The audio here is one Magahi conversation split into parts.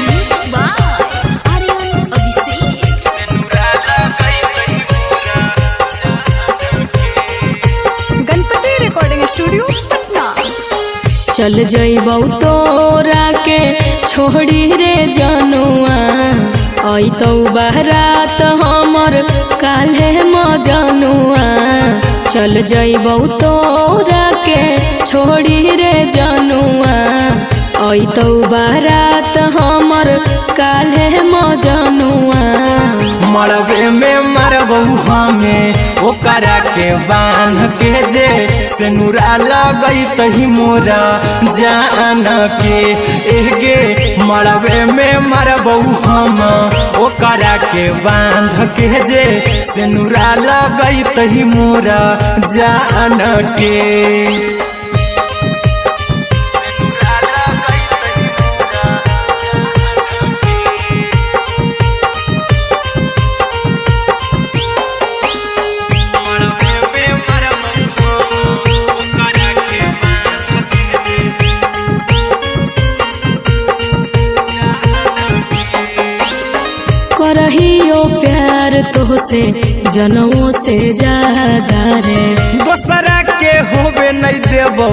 Music by Aryan Abhishek. Ganpati recording studio Patna. चल जइबौ तोरा के छोड़ी रे जनुआ, अइतौ बारात हमर काल्हे मजनुआ। चल जइबौ तोरा के छोड़ी रे जनुआ, अइतौ बारात हमर काल्हे मजनुआ। मरबे में मरबऊ हमें ओकरा के बांध के जे सेनुरा लगई तही मोरा जान के। एगे मरबे में मरबऊ हम ओकरा के बांध के जे सेनुरा लगई तही मोरा जान के। सेनुरा लगई तही मोरा जान के। करहियो प्यार तोहसे जनों से ज्यादा रे। दोसरा के होबे नहीं देबौ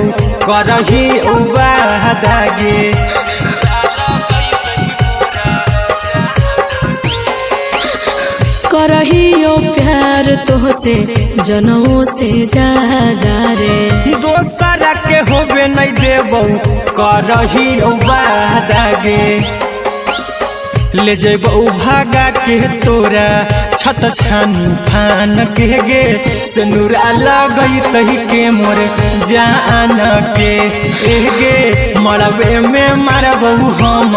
करही वादा गे। करहियो प्यार तोहसे जनों से ज्यादा रे। दोसरा के होबे नहीं देबौ करही वादा गे। ले जेबौ भागा के तोरा छत छानी फान के गे सेनुरा लगई तही के मोर जान के। एगे मरबे में मरबऊ हम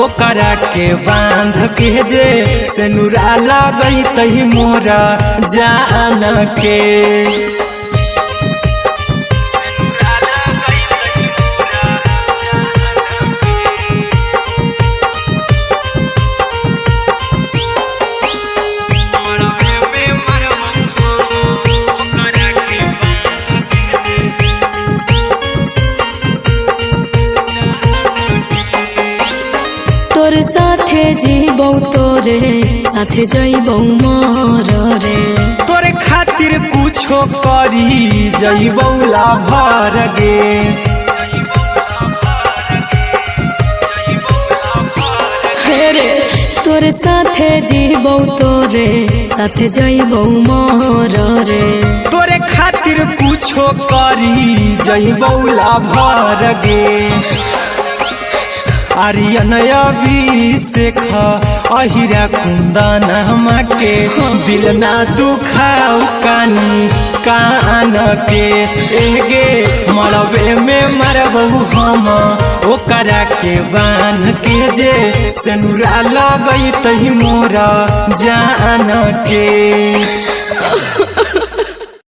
ओकरा के बांध के जे सेनुरा लगई तही मोरा जान के। सेनुरा लगई तही मोरा जान के। तोर साथे जीबौ तोरे साथे जइबौ मर रे। तोरे खातिर कुछो करी जइबौ लाभर गे। हे रे तोर साथे जीबौ तोरे साथे जइबौ मर रे। तोरे खातिर कुछो करी जइबौ लाभर गे। आर्यन अभिषेक अहिरा कुंदन के दिल ना दुखाऊ कानी कान के। एगे मरबे में मरबऊ हम ओकरा के बांध के जे सेनुरा लगई तही मोरा जान के।